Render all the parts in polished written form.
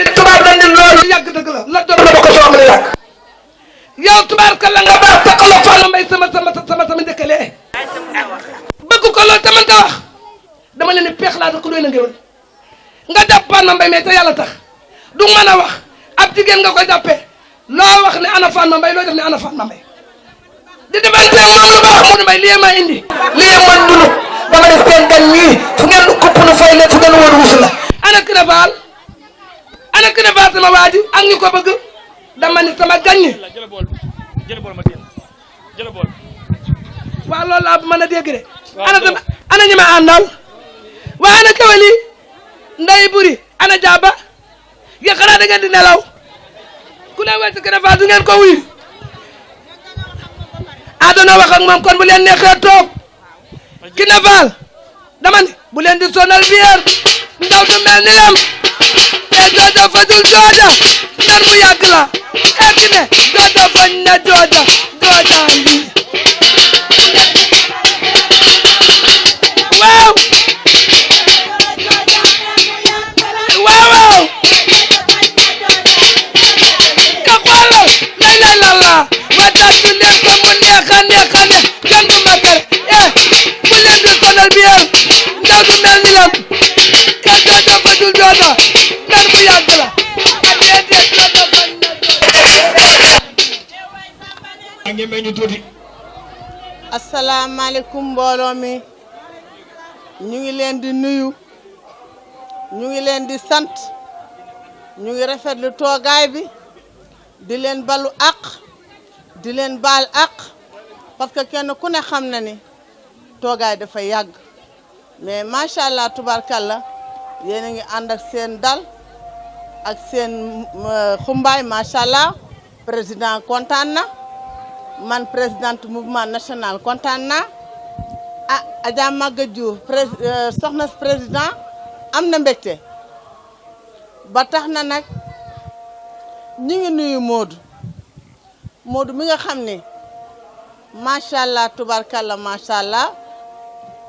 ni tubaab dañ ni loolu yàgg dëgg la la doon la ko soo am la yàgg yow tubaarkalla nga baax takkaloo Fallou Mbaye sama njëkkalee bëgg ko loolu tamit ta wax dama leen ni peex laa ko doy na ngéwal nga jàpp Fallou Mbaye mais te yàlla tax du mën a wax ab jigéen nga koy jàppee loo wax ne ana Fallou Mbaye loo def ne ana Fallou Mbaye di defante moom lu baax Modou Mbaye lii ma indi lii man dunu dama def seen gan ñii fu ngeen kopp nu fay leen fu ngeen woon wusu la ana Kine Fall sama waa ji ak ñu ko bëgg dama ni sama gan ñi waaw loolu laa mën a dégg de ana ñi ma àndal waa ana kawali nday buri ana jaaba yéen xanaa da ngeen di nelaw ku leen wet si Kine Fall du ngeen ko wuyu aduna wax ak moom kon bu leen neexee toog Kine Fall dama ni bu leen di sonal biir ndaw du mel ni lem e jooja fajul jooja ndar mu yàgg la e Kine jooja fañ na jooja ngi waaw ka xoolal lay la wataatu leen ko mu neexa kenn du ma tere bu leen di sonal biir ndaw du mel ni lam e jooja fajul jooja ndar mu yàgg la a déedéet jooja fañ na ngi meñu tuuti asalaamaaleykum mbooloo mi ñu ngi leen di nuyu ñu ngi leen di sant ñu ngi rafetlu toogaay bi di leen balu àq di leen baal àq parce que kenn ku ne xam na ni toogaay dafa yàgg mais macha allah tubarkalla yéen a ngi ànd ak seen dal ak seen xumbaay macha allah président kontaan na man présidente mouvement national kontaan naa Adja Maga Diouf soxna président am na mbégte ba tax na nag ñi ngi nuyu Modou mi nga xam ne macha allah tubarkalla macha allah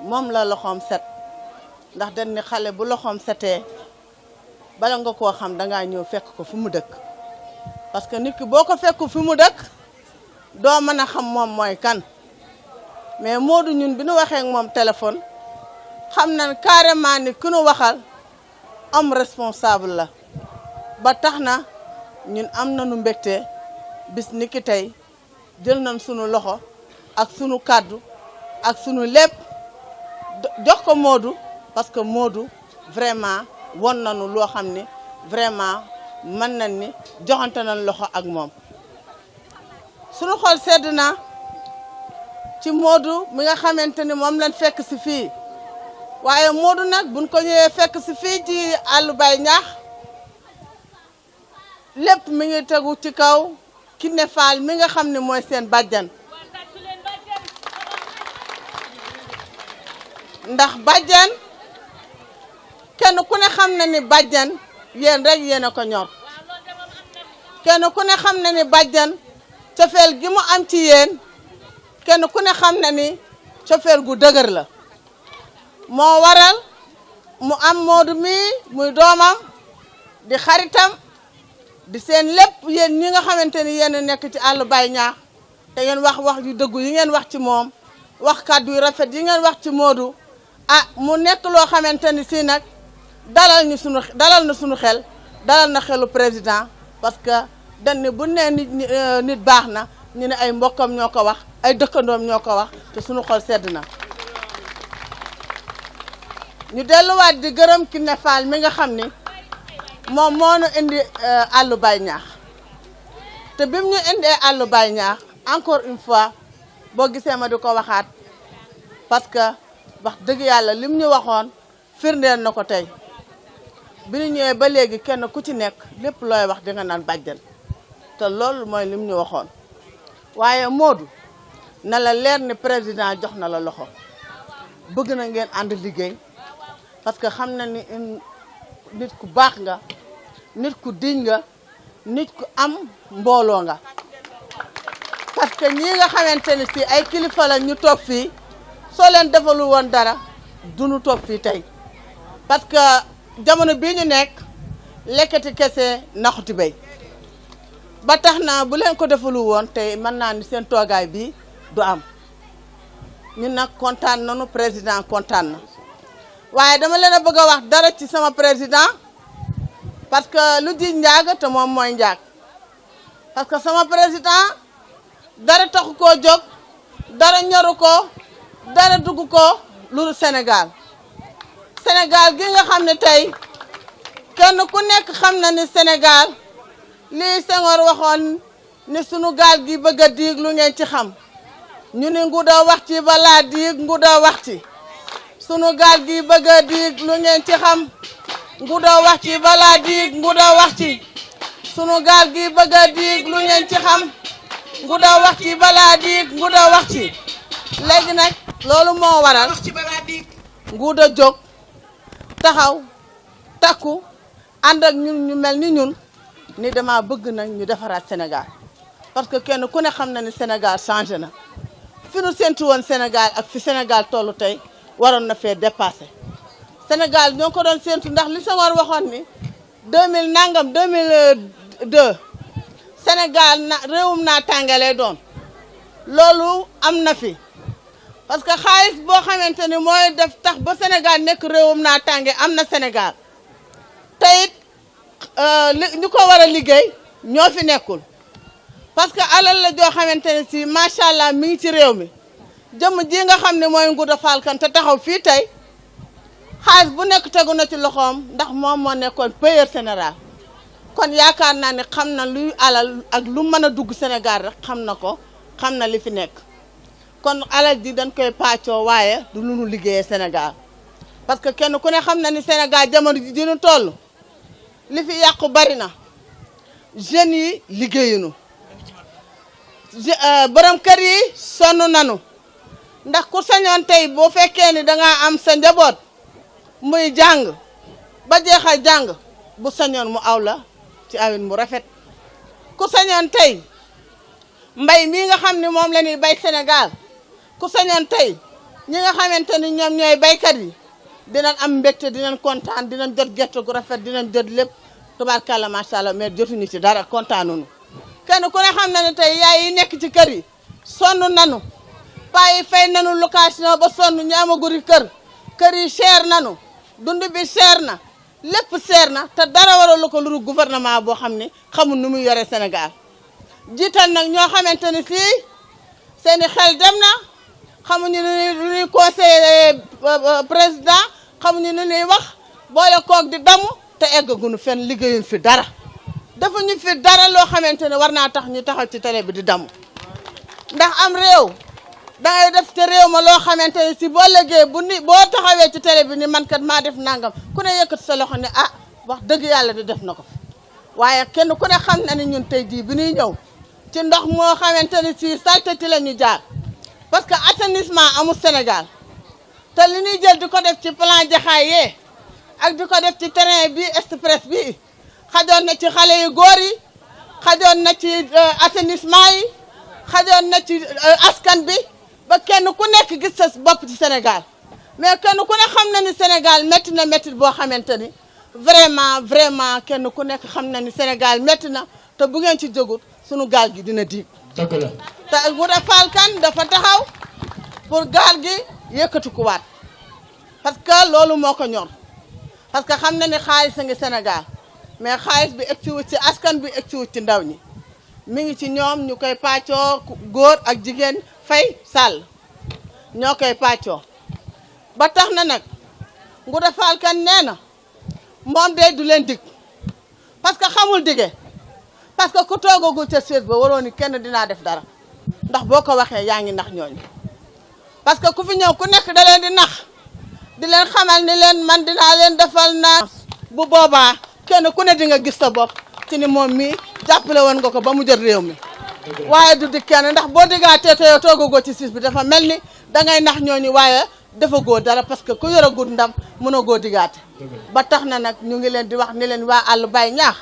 moom la loxoom set ndax dañ ni xale bu loxoom setee bala nga koo xam dangaa ñëw fekk ko fu mu dëkk parce que nit ki boo ko fekku fi mu dëkk doo mën a xam moom mooy kan mais Modou ñun bi nu waxee ak moom téléphone xam nañ carrément ni ku nu waxal am responsable la ba tax na ñun am nañu mbégte bis ni ki tey jël nañ sunu loxo ak sunu kàddu ak sunu lépp jox ko Modou parce que Modou vraiment won nañu loo xam ni vraiment mën nañ ni joxante nañ loxo ak moom sunu xol sedd na ci Modou mi nga xamante ni moom lañ fekk si fii waaye Modou nag buñ ko ñëwee fekk si fii ci àllu Baye Ñaax lépp mi ngi tegu ci kaw Kine Fall mi nga xam ne mooy seen bàjjan ndax bàjjan kenn ku ne xam na ni bàjjan yéen rek yéen a ko ñor kenn ku ne xam na ni bàjjan cofeel gi mu am ci yéen kenn ku ne xam na ni cofeel gu dëgër la moo waral mu am Modou mii muy doomam di xaritam di seen lépp yéen ñi nga xamante ni yéen a nekk ci àll Baye Ñaax te ngeen wax yu dëggu yi ngeen wax ci moom wax kàddu yu rafet yi ngeen wax ci Modou mu nekk loo xamante ni si nag dalal na suñu xel dalal na xelu président parce que dañ ne bu nee nit baax na ñu ne ay mbokkam ñoo ko wax ay dëkkandoom ñoo ko wax te suñu xol sedd na ñu delluwaat di gërëm Kine Fall mi nga xam ni moom moo nu indi àllu Baye Ñaax te bim ñu indee àllu Baye Ñaax encore une fois boo gisee ma di ko waxaat parce que wax dëgg yàlla lim ñu waxoon firndeel na ko tey bi ñu ñëwee ba léegi kenn ku ci nekk lépp looy wax di nga naan bàjjan te loolu mooy lim ñu waxoon waaye Modou na la leer ni président jox na la loxo bëgg na ngeen ànd liggéey parce que xam na ni nit ku baax nga nit ku diñ nga nit ku am mbooloo nga parce que ñii nga xamante ni fii ay kilifa la ñu toog fii soo leen defalu woon dara duñu toog fii tey parce que jamono bii ñu nekk lekkati kese naxuti bay ba tax na bu leen ko defulu woon tey mën naa ni seen toogaay bi du am ñun nag kontaan nañu président kontaan na waaye dama leen a bëgg a wax dara ci sama président parce que lu ji njaag te moom mooy njaag parce que sama président dara taxu koo jóg dara ñoru ko dara dugg ko lu Sénégal Sénégal gi nga xam ne tey kenn ku nekk xam na ni Sénégal lii Senghor waxoon ni sunu gaal gi bëgg a diig lu ngeen ci xam ñu ni nguda wax ci balaa diig nguda wax ci sunu gaal gi bëgg a diig lu ngeen ci xam nguda wax ci balaa diig nguda wax ci sunu gaal gi bëgg a diig lu ngeen ci xam nguda wax ci balaa diig nguda wax ci léegi nag loolu moo waral nguda jóg taxaw takku ànd ak ñun ñu mel ni ñun ni dama bëgg nag ñu defaraat Sénégal parce que kenn ku ne xam na ni Sénégal changé na fi nu séntu woon Sénégal ak fi Sénégal tollu tey waroon na fee dépassé Sénégal ñoo ko doon séntu ndax li Senghor waxoon ni 2002 Sénégal na réewum naa tàngalee doon loolu am na fi parce que xaalis boo xamante ni mooy def tax ba Sénégal nekk réewum naa tànge am na Sénégal te it ñu ko war a liggéey ñoo fi nekkul parce que alal la joo xamante ne si macha allah mi ngi ci réew mi jëmm ji nga xam ne mooy Ngouda Fall Kane te taxaw fii tey xaalis bu nekk tegu na ci loxoom ndax moom moo nekkoon payeur général kon yaakaar naa ne xam na luy alal ak lu mën a dugg Sénégal rek xam na ko xam na li fi nekk kon alal ji dañ koy pàccoo waaye du lu nu liggéeyee Sénégal parce que kenn ku ne xam na ni Sénégal jamono ji dinu toll li fi yàqu bari na jeunes yi liggéeyuñu borom kër yi sonn nanu ndax ku sañoon tey boo fekkee ni dangaa am sa njaboot muy jàng ba jeexal jàng bu sañoon mu aw la ci awin mu rafet ku sañoon tey mbay mii nga xam ne moom la ñuy bay Sénégal ku sañoon tey ñi nga xamante ni ñoom ñooy baykat yi dinañ am mbégte dinañ kontaan dinañ jot gerte gu rafet dinañ jot lépp tubaarkàlla macha allah mais jotuñu ci dara kontaanuñu kenn ku ne xam na ne tey yaay yi nekk ci kër yi sonn nanu paa yi fay nanu location ba sonn ñu amaguri kër yi cher nanu dund bi cher na lépp cher na te dara waralu ko lu gouvernement boo xam ne xamul nu muy yore Sénégal jiital nag ñoo xamante ni fii seeni xel dem na xamuñu lu ñuy conseiller président xamuñu lu ñuy wax boole koog di damu te eggaguñu fenn liggéeyuñ fi dara defuñu fi dara loo xamante ne war naa tax ñu taxaw ci télé bi di damu ndax am réew dangay def te réew ma loo xamante ne si boo léegee boo taxawee ci télé bi ni man kat maa def nangam ku ne yëkkati sa loxo ne ah wax dëgg yàlla di def na ko fi waaye kenn ku ne xam na ni ñun tey jii bi ñuy ñëw ci ndox moo xamante ne si salte ci la ñu jaar parce que assainissement amul Sénégal te li ñuy jël di ko def ci plan Jaxaay yee ak di ko def ci terrain bi express bi xajoon na ci xale yu góor yi xajoon na ci assainissement yi xajoon na ci askan bi ba kenn ku nekk gis sa bopp ci Sénégal mais kenn ku ne xam na ni Sénégal métti na métti boo xamante ni vraiment kenn ku nekk xam na ni Sénégal métti na te bu ngeen ci jógut sunu gaal gi dina diig. dëgg la te Ngouda Fall Kane dafa taxaw pour gaal gi yëkkati ku waat parce que loolu moo ko ñor parce que xam na ni xaalis a ngi Sénégal mais xaalis bi egsiwut ci askan bi egsiwut ci ndaw ñi mi ngi ci ñoom ñu koy pàccoo góor ak jigéen fay sàll ñoo koy pàccoo ba tax na nag Ngouda Fall Kane nee na moom de du leen dig parce que xamul dige parce que ku toogagul ca siège ba waroon ni kenn dinaa def dara ndax boo ko waxee yaa ngi nax ñooñu parce que ku fi ñëw ku nekk da leen di nax di leen xamal ni leen man dinaa leen defal naa bu boobaa kenn ku ne di nga gis sa bopp ci ni moom mii jàppale woon nga ko ba mu jot réew mi waaye du dig kenn ndax boo diggaatee te yow toogagoo ci siis bi dafa mel ni dangay nax ñooñu waaye dafa góo dara parce que ku yoragul ndam mënagoo diggaate ba tax na nag ñu ngi leen di wax ni leen waa àll bay ñaax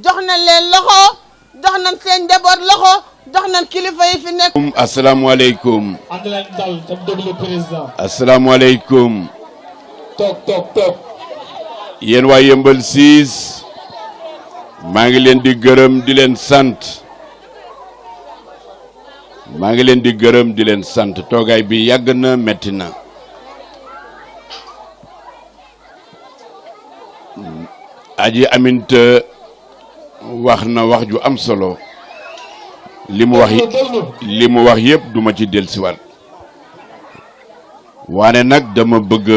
jox nañ leen loxo jox nañ seen njaboot loxo jox nañ kilifa yi fi nekk. asalaamaaleykum. ànd leen dal te déglu président. asalaamaaleykum. toog. yéen waa Yeumbeul 6 maa ngi leen di gërëm di leen sant maa ngi leen di gërëm di leen sant toogaay bi yàgg na metti na Aji Aminta wax na wax ju am solo li mu wax yëpp duma ci dellusiwaat waane nag dama bëgg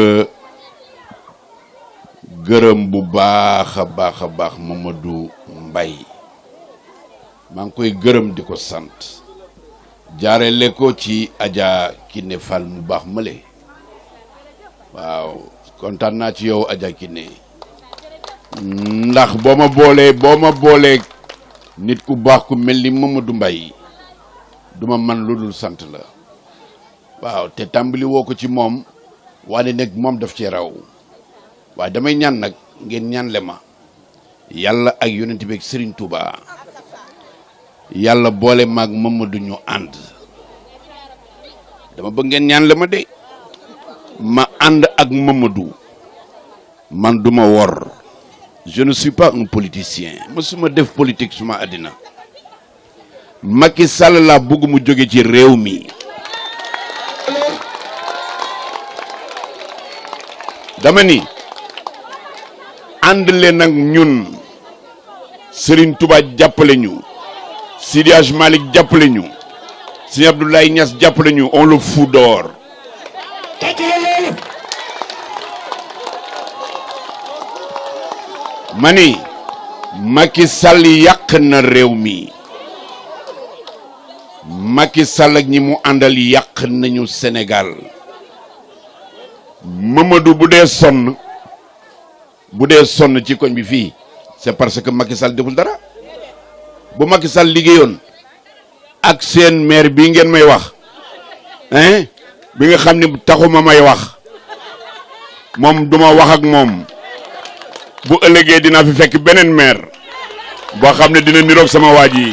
gërëm bu baax a baax Mamadou Mbaye maa ngi koy gërëm di ko sant jaarale ko ci Adja Kiné Fall mu baax mële waaw kontaan naa ci yow Adja Kiné ndax boo ma boolee nit ku baax ku mel ni Mamadou Mbaye duma man lu dul sant la waaw te tàmbali woo ko ci moom waaye nag moom daf ci raw waaye damay ñaan nag ngeen ñaanle ma yàlla ak yonent bi ak Serigne Touba yàlla boole maag Mamadou ñu ànd dama bëgg ngeen ñaanle ma de ma ànd ak Mamadou man duma wor je ne suis pas un politicien mësuma def politique suma àddina Macky Sall laa bëgg mu jóge ci réew mi dama ni ànd leen ak ñun Serigne Touba jàppale ñu Sidi Hadj Malick jàppale ñu Serigne Abdoulaye Niass jàppale ñu on le fout dehors mani Macky Sall yàq na réew mi Macky Sall ak ñi mu àndal yàq nañu Sénégal Mamadou bu dee sonn ci koñ bi fii c'est parce que Macky Sall deful dara bu Macky Sall liggéeyoon ak seen maire bii ngeen may wax bi nga xam ne taxuma may wax moom duma wax ak moom bu ëllëgee dinaa fi fekk beneen maire boo xam ne dina niroog sama waaj yi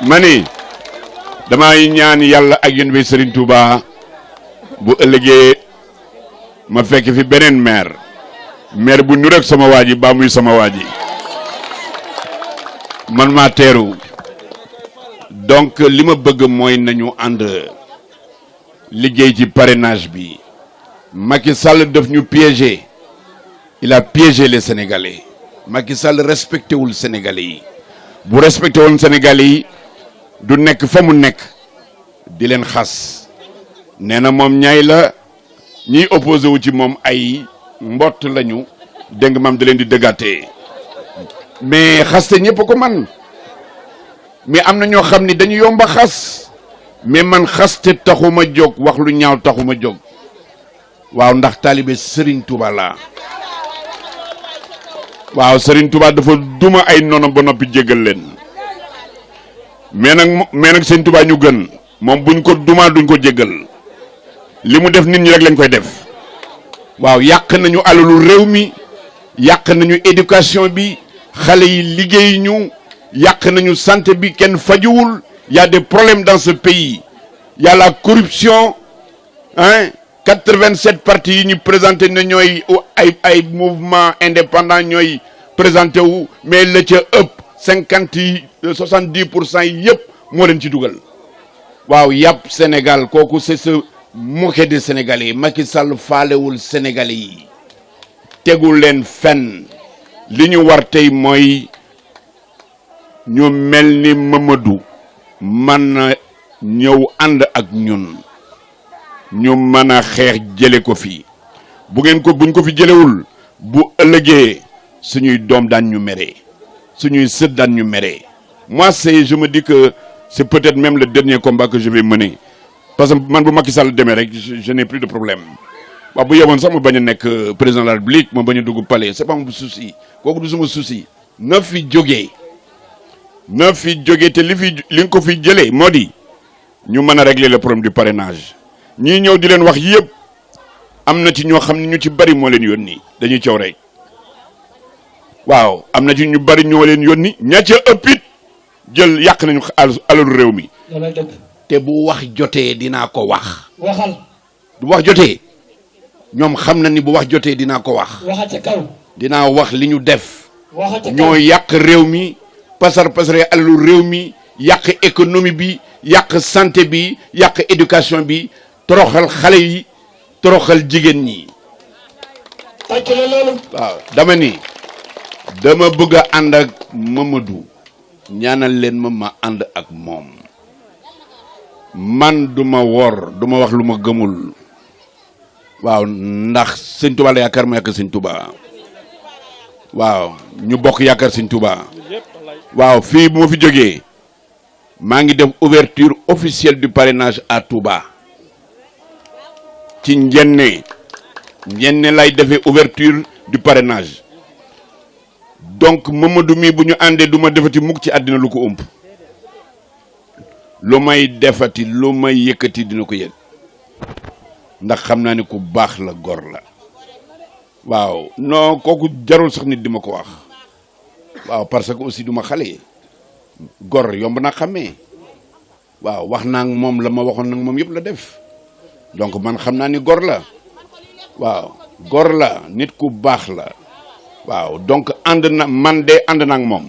mani damay ñaan yàlla ak yéen bi Serigne Touba bu ëllëgee ma fekk fi beneen maire bu niroog sama waaj yi ba muy sama waaj yi man maa teeru donc li ma bëgg mooy nañu ànd liggéey ci parrainage bi Macky Sall daf ñu piégé il a piégé les Sénégalais Macky Sall respecté wul Sénégalais yi bu respecté woon Sénégalais yi du nekk fa mu nekk di leen xas nee na moom ñaay la ñiy opposé wu ci moom ay mbott lañu dégg nga maam da leen di dëggaatee mais xaste ñëpp ko man mais am na ñoo xam ni dañu yomba xas mais man xaste taxuma jóg wax lu ñaaw taxuma jóg waaw ndax taalibe Serigne Touba laa waaw Serigne Touba dafa duma ay noonam ba noppi jéggal leen mais nag Serigne Touba ñu gën moom buñ ko duma duñ ko jéggal li mu def nit ñi rek lañ koy def waaw yàq nañu alalu réew mi yàq nañu éducation bi xale yi liggéey ñu yàq nañu santé bi kenn fajuwul y a des problèmes dans ce pays y a la corruption 87 partis yi ñu présenté na ñooy ay mouvement indépendant ñooy présenté wu mais la ca ëpp 70% yi yëpp moo leen ci dugal waaw yàpp Sénégal kooku c'est ce moquer des Sénégalais Macky Sall faalewul Sénégalais yi tegul leen fenn li ñu war tey mooy ñu mel ni Mamadou man na ñëw ànd ak ñun ñu mën a xeex jële ko fi buñ ko fi jëlewul bu ëllëgee suñuy doom daan ñu mere suñuy sët daan ñu mere moi je me dis que c'est peut-être même le dernier combat que je vais mener parce que man bu Macky Sall demee rek je n'ai plus de problème waaw bu yemoon sax ma bañ a nekk président de la République ma bañ a dugg palais c'est pas mon souci kooku du suma souci na fi jógee te li nga ko fi jëlee moo di ñu mën a régler le problème du parrainage ñii ñëw di leen wax yëpp am na ci ñoo xam ne ñu ci bari moo leen yónni dañuy coow rek waaw am na ci ñu bari ñoo leen yónni ña ca ëppit jël yàq nañu alalu réew mi te bu wax jotee dinaa ko wax waxal bu wax jotee ñoom xam na ni bu wax jotee dinaa ko wax waxal ca kaw dinaa wax li ñu def waxate ñoo yàq réew mi pasar pasare alalu réew mi yàq économie bi yàq santé bi yàq éducation bi toroxal xale yi toroxal jigéen ñi tàcc la loolu waaw dama ni dama bëgg a ànd ak Mamadou ñaanal leen ma ànd ak moom man duma wor duma wax lu ma gëmul waaw ndax sëñ Touba la yaakaar ma yaakaar sëñ Touba waaw ñu bokk yaakaar sëñ Touba waaw fii bu ma fi jógee maa ngi def ouverture officielle du parrainage à Touba ci njenne lay defee ouverture du parrainage donc Mamadou mi bu ñu àndee du ma defati mukk ci àddina lu ko ëmp lu may defati lu may yëkkati dina ko yëg ndax xam naa ne ku baax la gor la waaw non kooku jarul sax nit di ma ko wax waaw parce que aussi duma xale gor yomb naa xàmmee waaw wax naa ak moom la ma waxoon nag moom yëpp la def donc man xam naa ni gor la waaw gor la nit ku baax la waaw donc ànd na man de ànd naa ak moom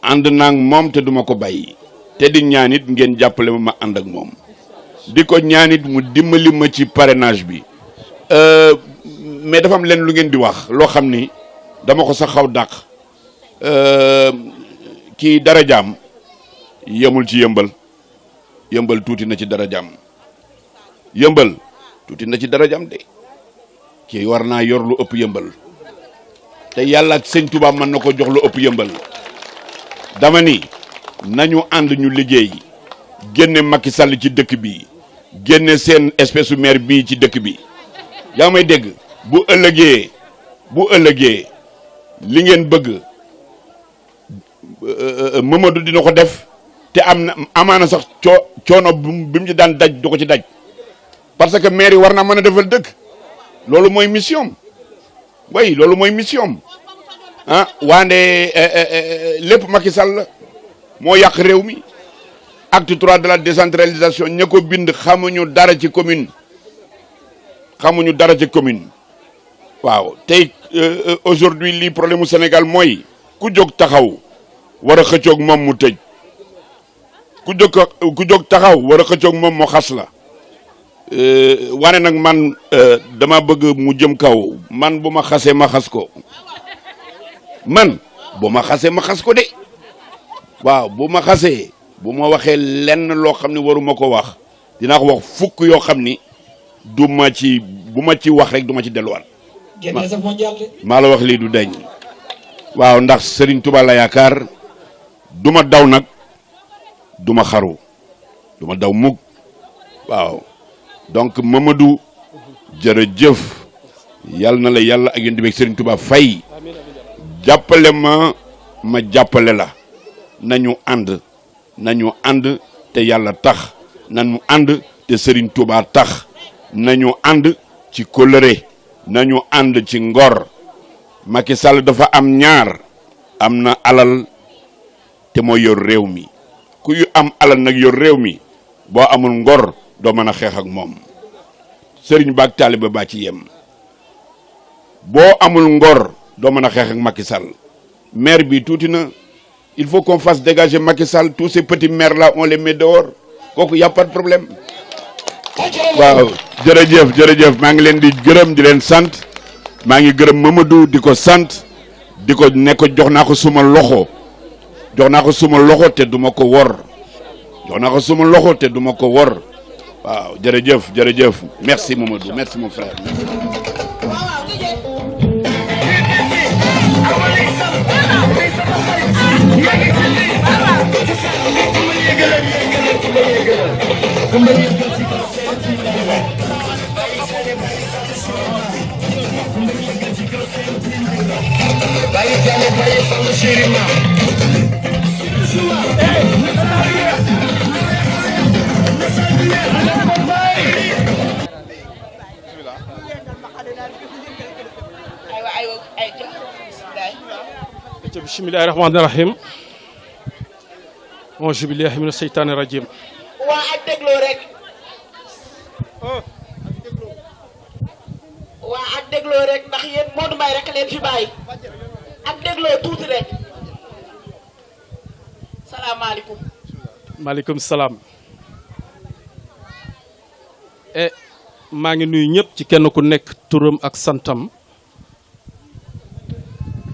ànd naa ak moom te duma ko bàyyi te di ñaanit ngeen jàppale ma ànd ak moom di ko ñaanit mu dimbali ma ci parrainage bi mais dafa am leen lu ngeen di wax loo xam ni dama ko sax xaw dàq kii dara jaam yemul ci yëmbal tuuti na ci dara jaam yëmbal tuuti na ci dara jaam de kii war naa yor lu ëpp yëmbal te yàlla ak sëñ Touba mën na ko jox lu ëpp yëmbal dama ni nañu ànd ñu liggéey génne Macky Sall ci dëkk bi génne seen espèce maire bii ci dëkk bi yaa may dégg bu ëllëgee li ngeen bëgg Mamadou dina ko def te am na amaana sax coono bi mu ci daan daj du ko ci daj parce que maire yi war naa mën a defal dëkk loolu mooy mission way loolu mooy mission ah waande lépp Macky Sall moo yàq réew mi acte 3 de la décentralisation ña ko bind xamuñu dara ci commune waaw tey aujourd'hui lii problème mu Sénégal mooy ku jóg taxaw war a xëccoog moom mu tëj ku jóg taxaw war a xëccoog moom mu xas la wane nag man dama bëgg mu jëm kaw man bu ma xasee ma xas ko de waaw bu ma xasee bu ma waxee lenn loo xam ne waruma ko wax dinaa ko wax fukk yoo xam ni bu ma ci wax rek du ma ci delluwaat maa la wax lii du deñ waaw ndax Serigne Touba la yaakaar du ma daw nag du ma xaru du ma daw mukk waaw donc Mamadou jërëjëf yàlla na la yàlla ak yéen di beeg Serigne Touba fay jàppale ma jàppale la nañu ànd te yàlla tax nañu ànd te Serigne Touba tax nañu ànd ci kóllëre nañu ànd ci ngor Macky Sall dafa am ñaar am na alal te moo yor réew mi ku am alal nag yor réew mi boo amul ngor doo mën a xeex ak moom Serigne baak taaliba baa ci yem boo amul ngor doo mën a xeex ak Macky Sall maire bi tuuti na il faut qu'on fasse dégager Macky Sall tous ces petits maires là on les met dehors kooku y a pas de problème waaw jërëjëf maa ngi leen di gërëm di leen sant maa ngi gërëm Mamadou di ko sant di ko ne ko jox naa ko suma loxo te duma ko wor waaw jërëjëf merci Mamadou merci mon frère bismillahi rahmaani rahim auzu billahi mina seytaani rajim waa ak dégloo rek waa ak dégloo rek ndax yéen Modou Mbaye rek leen fi bàyyi ak dégloo tuuti rek. salaamaaleykum. maaleykum salaam. maa ngi nuyu ñëpp ci kenn ku nekk turam ak santam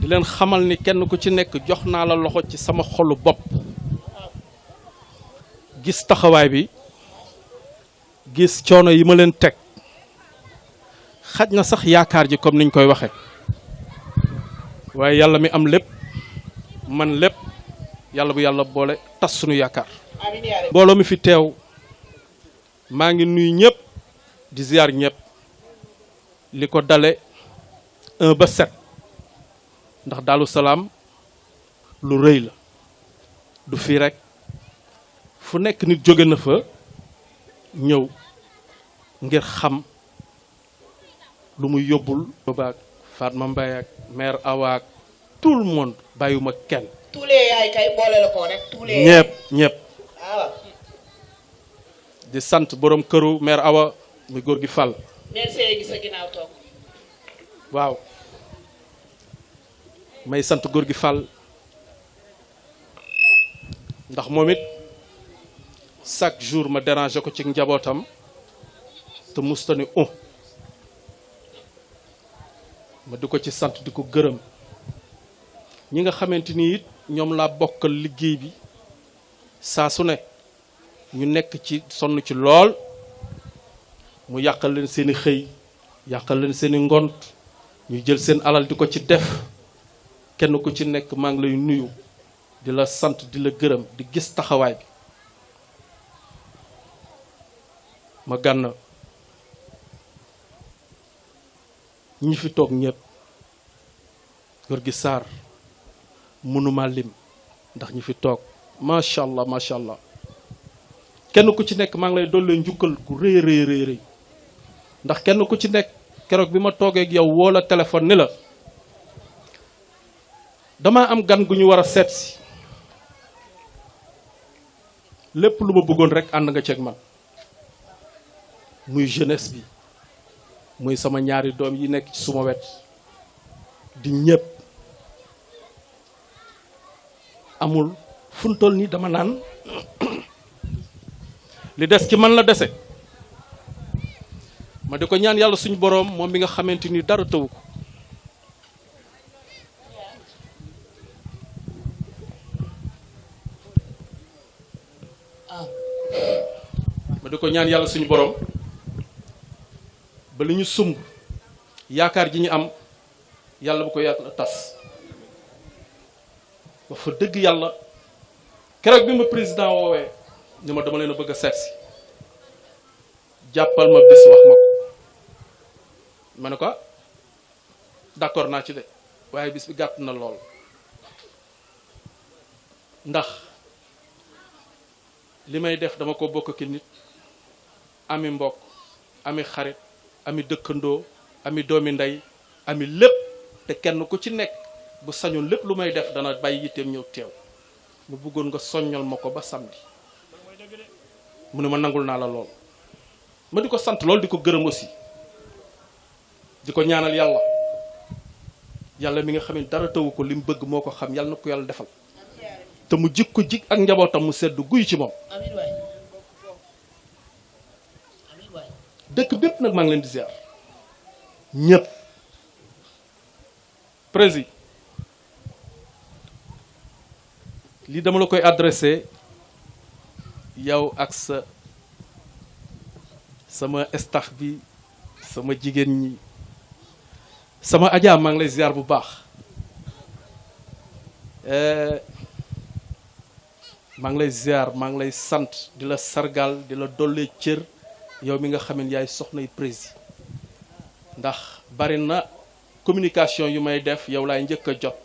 di leen xamal ni kenn ku ci nekk jox naa la loxo ci sama xolu bopp gis taxawaay bi gis coono yi ma leen teg xaj na sax yaakaar ji comme niñ koy waxe waaye yàlla mi am lépp man lépp yàlla bu yàlla boole tas sunu yaakaar mbooloo mi fi teew maa ngi nuyu ñëpp di ziar ñëpp li ko dale 1 ba 7 ndax Daaru Salaam lu rëy la du fii rek fu nekk nit jóge na fa ñëw ngir xam lu muy yóbbul boobaak Fatma Mbaye ak maire Awa ak tout le monde bàyyiwuma kenn tous les yaay kay boole la ko rek tous les ñëpp waaw di sant borom këru maire Awa muy góor gi Fall merci gi sa ginnaaw toog waaw may sant góor gi Fall ndax moom it chaque jour ma déranger ko ci njabootam te mustani ma di ko ci sant di ko gërëm ñi nga xamante ni it ñoom laa bokkal liggéey bi saa su ne ñu nekk ci sonn ci lool mu yàqal leen seeni xëy yàqal leen seeni ngont ñu jël seen alal di ko ci def kenn ku ci nekk maa ngi lay nuyu di la sant di la gërëm di gis taxawaay bi ma gànn ñi fi toog ñëpp góor gi Sarr mënuma lim ndax ñi fi toog macha allah kenn ku ci nekk maa ngi lay dollee njukkal gu rëy rëy ndax kenn ku ci nekk keroog bi ma toogee ak yow woo la téléphone ni la damaa am gan gu ñu war a seet si lépp lu ma bëggoon rek ànd nga ceeg man muy jeunesse bi muy sama ñaari doom yi nekk ci suma wet di ñëpp amul fu mu toll nii dama naan li des ci man la dese ma di ko ñaan yàlla suñu boroom moom mi nga xamante ni dara tëwu ko ma di ko ñaan yàlla suñu boroom ba li ñu sumb yaakaar ji ñu am yàlla bu ko yàlla tas ba fa dëgg yàlla keroog bi ma président woowee ni ma dama leen a bëgg a seet si jàppal ma bis wax ma ko ma ne ko d'accord naa ci de waaye bis bi gàtt na lool ndax li may def dama ko bokk ki nit ami mbokk ami xarit ami dëkkandoo ami doomi ndey ami lépp te kenn ku ci nekk bu sañoon lépp lu may def dana bàyyi yitteem ñëw teew mu bëggoon nga soññal ma ko ba samedi mu ne ma nangul naa la lool ma di ko sant lool di ko gërëm aussi di ko ñaanal yàlla mi nga xam ne dara tawu ko li mu bëgg moo ko xam yàlla na ko yàlla defal te mu jik ko jik ak njabootam mu sedd guy ci moom dëkk bépp nag maa ngi leen di ziar ñëpp président lii dama la koy adressé yow ak sama staff bi sama jigéen ñi sama ajaa maa ngi lay ziar bu baax maa ngi lay ziar maa ngi lay sant di la sargal di la dollee cër yow mi nga xam ne yaay soxnay président ndax bari na communication yu may def yow laay njëkk a jot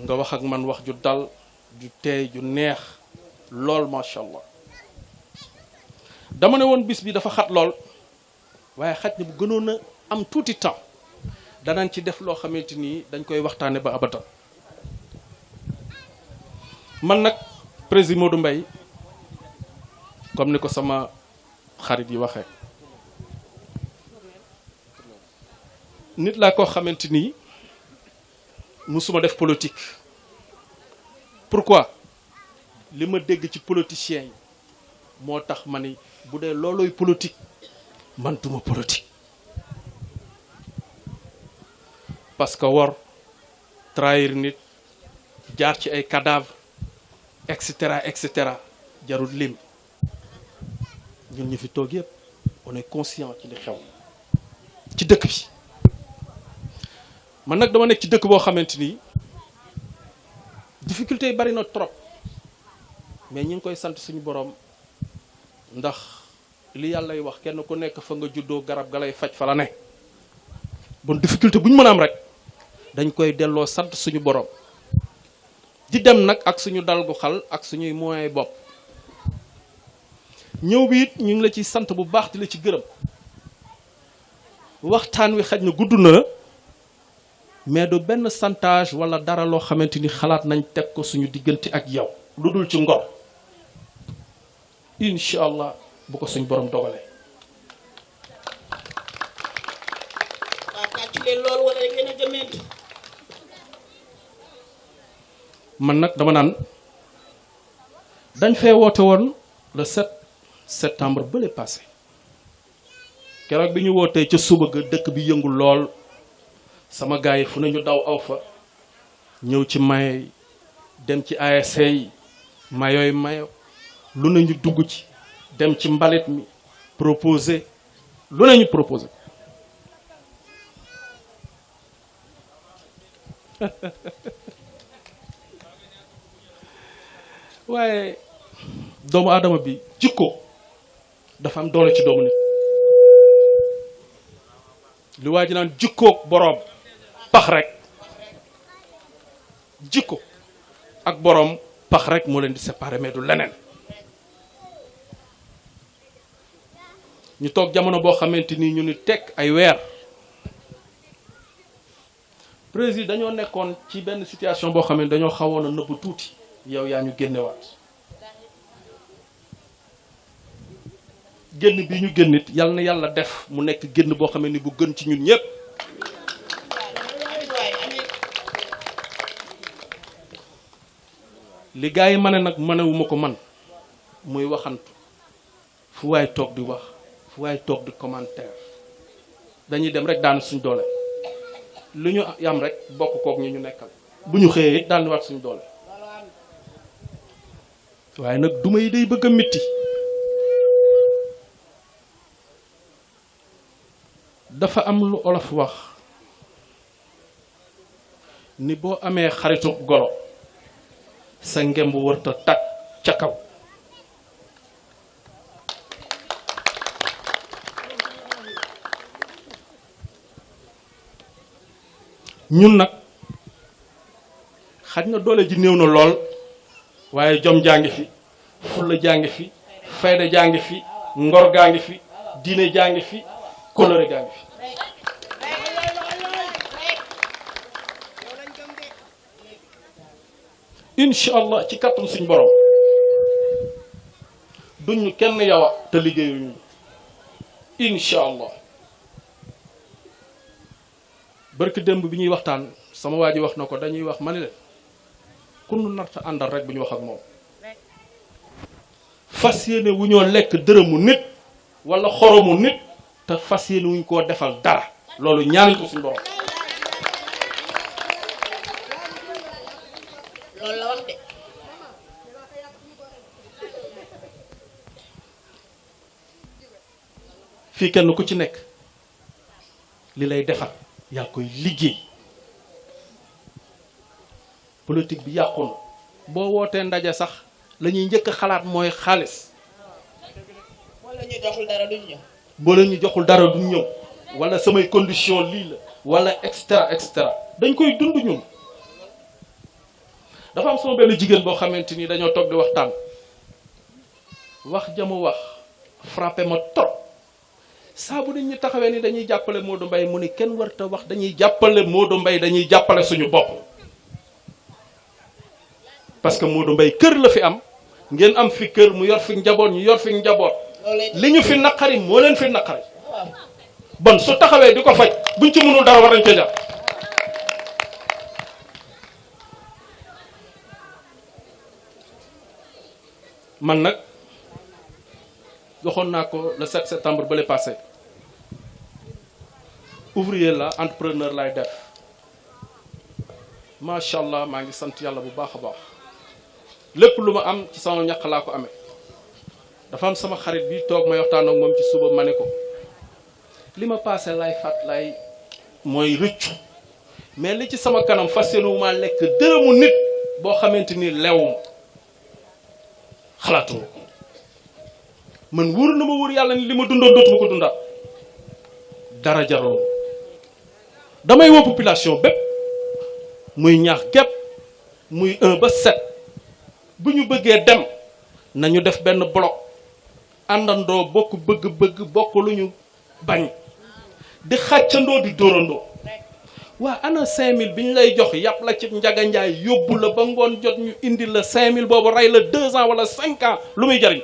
nga wax ak man wax ju dal ju teey ju neex lool macha allah dama ne woon bis bi dafa xat lool waaye xaj na bu gënoon a am tuuti temps danañ ci def loo xamante ni dañ koy waxtaane ba abadan man nag président Modou Mbaye comme ni ko sama xarit yi waxee nit laa koo xamante ni musuma def politique. Pourquoi li ma dégg ci politiciens yi moo tax ma ni bu dee loolooy politique man duma politique. Parce que wor trahir nit jaar ci ay cadavre et cetera jarul lim ñun ñu fi toog yëpp on est conscient ci li xew ci dëkk bi. man nag dama nekk ci dëkk boo xamante ni difficulté yi bari na trop mais ñu ngi koy sant suñu borom ndax li yàllay wax kenn ku nekk fa nga juddoo garab ga lay faj fa la ne. bon difficulté bu ñu mën a am rek dañ koy delloo sant suñu borom di dem nag ak suñu dal gu xal ak suñuy moyens bopp. ñëw bi it ñu ngi la ci sant bu baax di la ci gërëm waxtaan wi xaj na gudd na mais du benn santage wala dara loo xamante ni xalaat nañ teg ko suñu diggante ak yow lu dul ci ngor incha allah bu ko suñu borom dogalee. waaw tàccu leen loolu wala da ngeen a jëmeent. man nag dama naan dañ fee woote woon le 7 septembre bële passé keroog bi ñu wootee ca suba ga dëkk bi yëngu lool sama gars yi fu nañu daw aw fa ñëw ci maye dem ci ASC yi mayooy mayo lu nañu dugg ci dem ci mbalit mi proposé lu nañu proposé waaye doomu aadama bi jikko dafa am doole ci doomu nit li waa ji naan jikkoog boroom pax rek jikko ak boroom pax rek moo leen di séparer mais du leneen ñu toog jamono boo xamante ni ñu ni tekk ay weer président dañoo nekkoon ci benn situation boo xam ne dañoo xawoon a nëbb tuuti yow yaa ñu génnewaat génn bi ñu génnit yal na yàlla def mu nekk génn boo xam ne bu gën ci ñun ñëpp li gars yi ma ne nag mënewuma ko man muy waxantu fu waay toog di wax fu waay toog di commentaire dañuy dem rek daanu suñ doole lu ñu yam rek bokk kook ñi ñu nekkal bu ñu xëyee it daal di waat suñ doole waaye nag duma yi day bëgg a mitti dafa am lu olof wax ni boo amee xaritu golo sa ngemb wërta tag ca kaw ñun nag xaj na doole ji néew na lool waaye jom jaa ngi fi fulla jaa ngi fi fayda jaa ngi fi ngor gaa ngi fi diine jaa ngi fi kóllëre gaa ngi fi incha allah ci kàttan suñ borom duñu kenn yawa te liggéeyuñu incha allah barki démb bi ñuy waxtaan sama waa ji wax na ko dañuy wax ma ne leen ku nu narta àndal rek bu ñu wax ak moom fas yéene wu ñoo lekk dërëmu nit wala xoromu nit te fas yéene wuñ koo defal dara loolu ñaanuñ ko suñu borom loolu la wax de. fii kenn ku ci nekk li lay defar yaa koy liggéey politique bi yàqu na boo wootee ndaje sax la ñuy njëkk a xalaat mooy xaalis wala ñu joxul dara duñ ñëw. boo la ñu joxul dara duñ ñëw wala samay condition lii la wala et cetera dañ koy dund ñun dafa am sama benn jigéen boo xamante ni dañoo toog di waxtaan wax jamu wax frappé ma trop saa bu nit ñi taxawee ni dañuy jàppale Modou Mbaye mu ni kenn warta wax dañuy jàppale Modou Mbaye dañuy jàppale suñu bopp parce que Modou Mbaye kër la fi am ngeen am fi kër mu yor fi njaboot ñu yor fi njaboot li ñu fi naqari moo leen fi naqari bon su taxawee di ko faj buñ ci mënul dara war nañ cee jàpp. man nag waxoon naa ko le 7 septembre ba le passé ouvrier la entrepreneur lay def macha allah maa ngi sant yàlla bu baax a baax lépp lu ma am ci sama ñaq laa ko amee. dafa am sama xarit bi toog may waxtaan ak moom ci suba ma ne ko li ma passé lay fàtt lay mooy rëccu mais li ci sama kanam fas yéene wu ma lekk dërëmu nit boo xamante ni lew xalaatuma ko man wóor na ma wóor yàlla ni li ma dundoon dootuma ko dundaat dara jarul damay woo population bépp muy ñaax gépp muy 1 ba 7 bu ñu bëggee dem nañu def benn bloc àndandoo bokk bëgg-bëgg bokk lu ñu bañ di xàccandoo di dóorandoo waa ana 5000 bi ñu lay jox yàpp la ci njaga njaay yóbbu la ba ngoon jot ñu indi la 5000 boobu rey la 2 ans wala 5 ans lu muy jariñ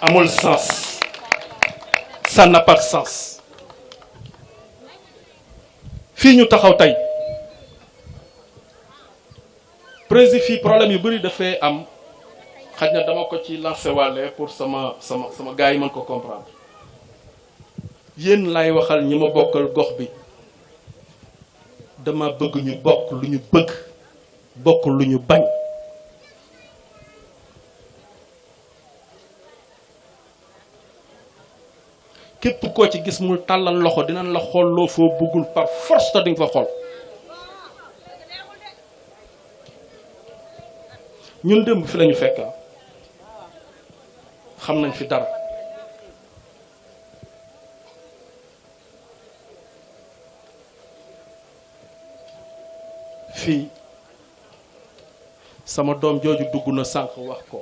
amul sens ça n'a pas de sens. fii ñu taxaw tey président fii problème yu bëri dafay am xaj na dama ko ci lancé wàlle pour sama gars yi mën ko comprendre yéen lay waxal ñi ma bokkal gox bi dama bëgg ñu bokk lu ñu bëgg bokk lu ñu bañ. képp koo ci gis mu tàllal loxo dinañ la xool loo foo bëggul par force te dinga fa xool ñun démb fi lañu fekk xam nañ fi dara fii sama doom jooju dugg na sànq wax ko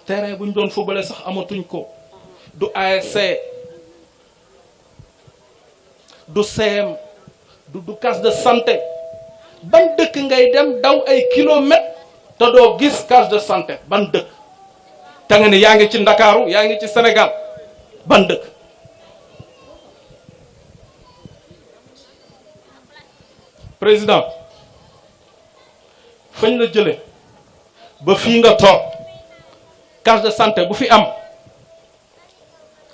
terrain bu ñu doon footballé sax amatuñ ko du ASC du CM du case de santé ban dëkk ngay dem daw ay kilomètres te doo gis case de santé ban dëkk te nga ne yaa ngi ci Ndakaaru yaa ngi ci Sénégal ban dëkk président fañ la jële ba fii nga toog case de santé bu fi am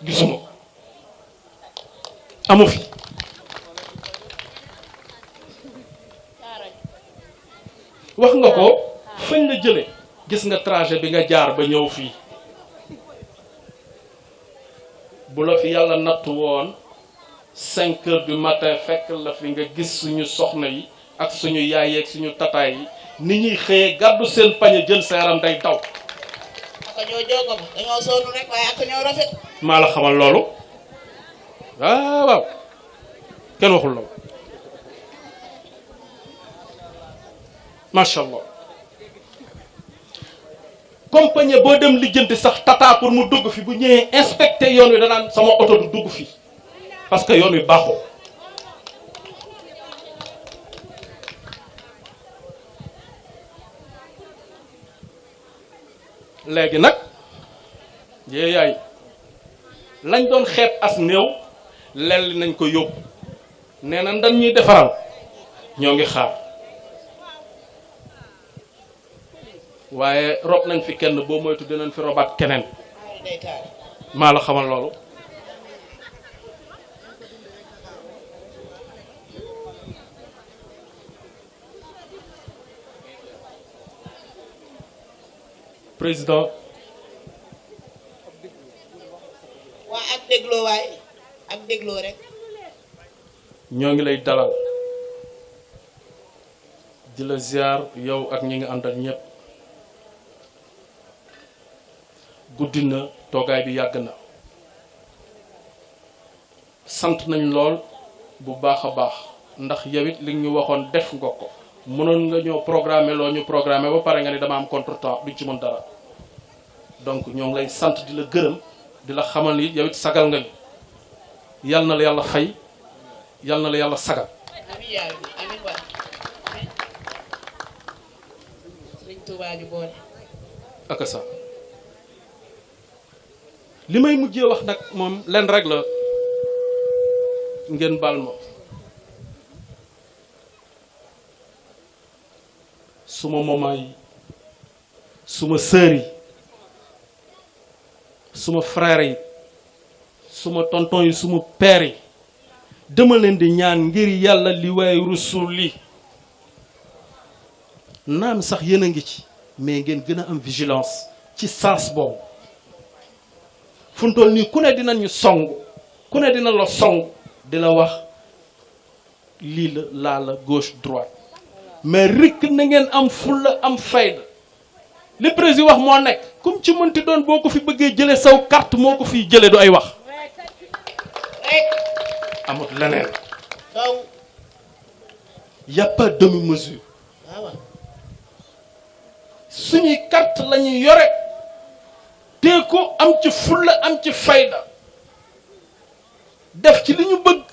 gisuma ko amu fi wax nga ko fañ la jële gis nga trajet bi nga jaar ba ñëw fii bu la fi yàlla nattu woon 5 heures du matin fekk la fi nga gis suñu soxna yi ak suñu yaay yeeg suñu tataay yi ni ñuy xëyee gàddu seen pañe jël sa yaram day daw. ak ñoo jógam dañoo sonn rek waaye ak ñoo rafet. maa la xamal loolu waaw kenn waxul loolu macha allah compagnie boo dem lijjanti sax tata pour mu dugg fi bu ñëwee inspecté yoon wi danaan sama oto du dugg fi parce que yoon wi baaxoo. léegi nag yee yaay lañ doon xeeb as néew lelli nañ ko yóbbu nee na dañ ñuy defaral ñoo ngi xaar waaye rob nañ fi kenn boo moytu dinañ fi robaat keneen maa la xamal loolu président waa ak dégloo waay ak dégloo rek ñoo ngi lay dalal di la ziar yow ak ñi nga àndal ñëpp guddi na toogaay bi yàgg na sant nañ lool bu baax a baax ndax yow it li ñu waxoon def nga ko mënoon nga ñoo programmer loo ñu programmer ba pare nga ni dama am contretemps duñ ci mën dara donc ñoo ngi lay sant di la gërëm di la xamal ni yow it sagal nga yal na la yàlla fay yal na la yàlla sagal. amiin yaa rabbi amiin waay Sëriñ Tuubaa ju boole ak sa li may mujjee wax nag moom leen rek la ngeen baal ma suma maman yi suma sœur yi suma frère yi suma tonton yi suma père yi dama leen di ñaan ngir yàlla li waay rusul li naam sax yéen a ngi ci mais ngeen gën a am vigilance ci sens boobu fu mu toll nii ku ne dinañu song ku ne dina la song di la wax lii la laa la gauche droite mais rikk na ngeen am fulla am fayda li président wax moo nekk comme ci mënti doon boo ko fi bëggee jële saw carte moo ko fiy jële du ay wax amut leneen y a pas demi-mesure suñuy carte la ñuy yore te ko am ci fulla am ci fayda def ci li ñu bëgg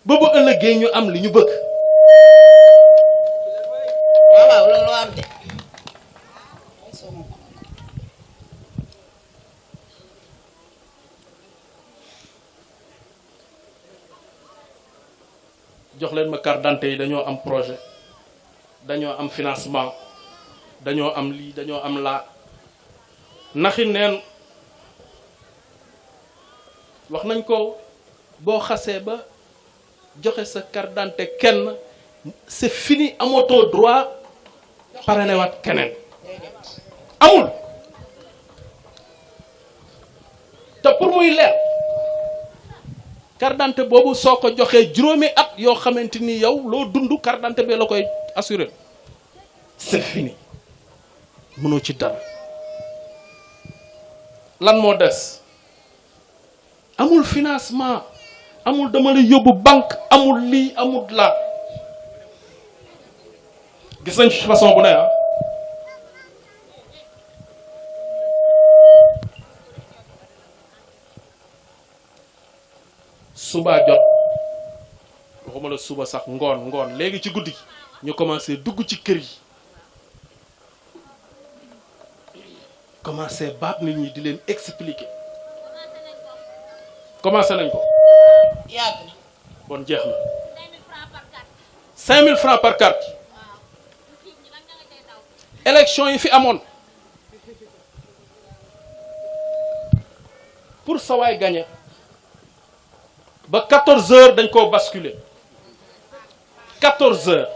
ba bu ëllëgee ñu am li ñu bëgg waaw loolu am de jox leen ma carte d'identité yi dañoo am projet dañoo am financement dañoo am lii dañoo am laa naxi neen wax nañ ko boo xasee ba joxe sa carte d'identité kenn c'est fini amatoo droit parrainé waat keneen amul te pour muy leer carte d'identité boobu soo ko joxee juróomi at yoo xamante ni yow loo dund carte d'identité bee la koy assuré c'est fini mënoo ci dara lan moo des amul financement amul dama la yóbbu banque amul lii amul laa gis nañ ci façon bu ne ah suba jot waxuma la suba sax ngoon léegi ci guddi ñu commencé dugg ci kër yi commencé baat nit ñi di leen expliquer commencé nañ ko yàgg na bon jeex na 5000 francs par carte élection yi fi amoon pour sa waay gagné ba 14 heures dañ koo basculer 14 heures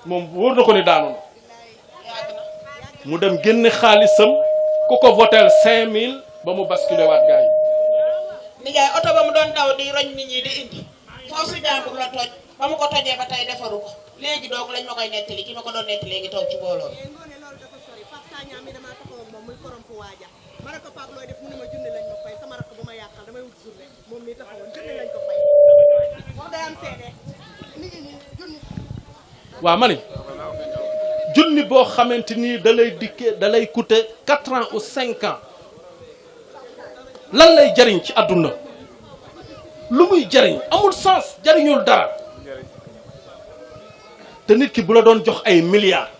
moom wóor na ko ni daanu na mu dem génne xaalisam ku ko votel 5000 ba mu basculer waat gars yi. nijaay oto ba mu doon daw di roñ nit ñi di indi foofu si jàmbur la toj ba mu ko tojee ba tey defaru ko léegi doog lañ ma koy nettali ki ma ko doon nettali léegi toog ci mbooloo waaw ma ni junni boo xamante ni da lay dikkee da lay coûter 4 ans ou 5 ans lan lay jariñ ci àdduna lu muy jariñ amul sens jariñul dara te nit ki bu la doon jox ay milliards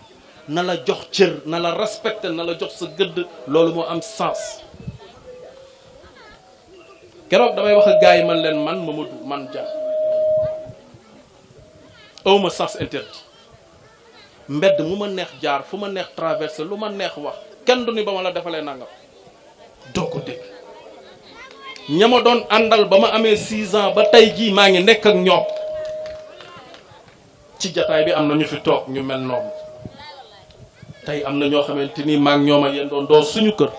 na la jox cër na la respecter na la jox sa gëdd loolu moo am sens keroog damay wax ak gars yi man leen man Mamadou man Dia awma sens interdit mbedd mu ma neex jaar fu ma neex traversé lu ma neex wax kenn du ni ba ma la defalee nangam doo ko dégg ña ma doon àndal ba ma amee 6 ans ba tey jii maa ngi nekk ak ñoom ci jataay bi am na ñu fi toog ñu mel noonu tey am na ñoo xamante ni maa ngi ñoom a yéen doon doo suñu kër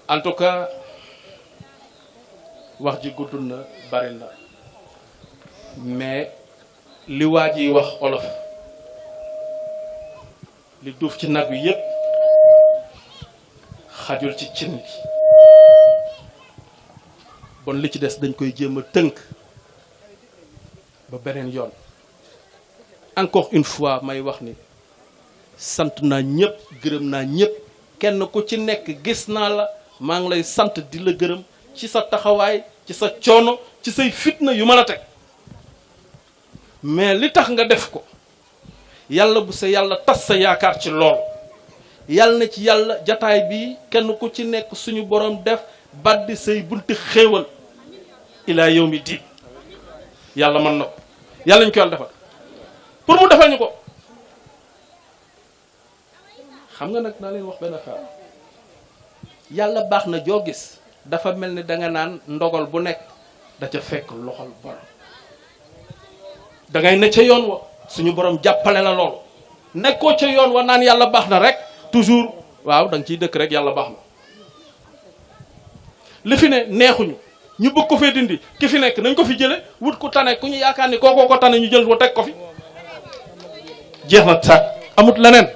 en tout cas wax ji gudd na bari na mais li waa ji wax olof li duuf ci nag wi yépp xajul ci cin li bon li ci des dañ koy jéem a tënk ba beneen yoon encore une fois may wax ni sant naa ñëpp gërëm naa ñëpp kenn ku ci nekk gis naa la maa ngi lay sant di la gërëm ci sa taxawaay ci sa coono ci say fitna yu ma la teg mais li tax nga def ko yàlla bu sa yàlla tas sa yaakaar ci lool yàlla na ci yàlla jataay bi kenn ku ci nekk suñu borom def baddi say bunti xéewal ilaa yawmi diin yàlla mën na ko yàlla ñu ko yàlla defal pour mu defal ñu ko. xam nga nag naa leen wax benn affaire yàlla baax na joo gis dafa mel ni danga naan ndogal bu nekk da ca fekk loxol borom da ngay ne ca yoon wa suñu borom jàppale la loolu nekkoo ca yoon wa naan yàlla baax na rek toujours waaw da nga ciy dëkk rek yàlla baax na li fi ne neexuñu ñu bëgg ko fee dindi ki fi nekk nañ ko fi jële wut ku tane ku ñu yaakaar ni kookoo ko tane ñu jël ko teg ko fi jeex na sax amut leneen.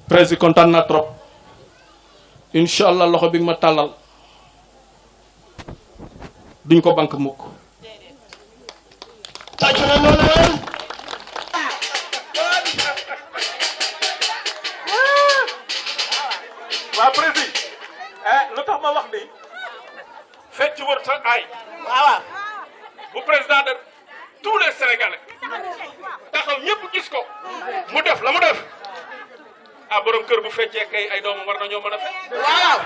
président kontaan naa trop incha allah loxo bi nga ma tàllal duñ ko banque mukk. tàccu na loolu waay. waa président lu tax ma wax ni fecc wër sa ay. waaw bu président de tous les sénégalais taxaw ñëpp gis ko mu def la mu def. ah borom kër bu feccee kay ay doomam war nañoo mën a fecc. waaw.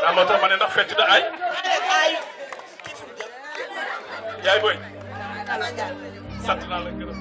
daa moo tax ma ne ndax fecc da ay. yaay boy sant naa la gërëm.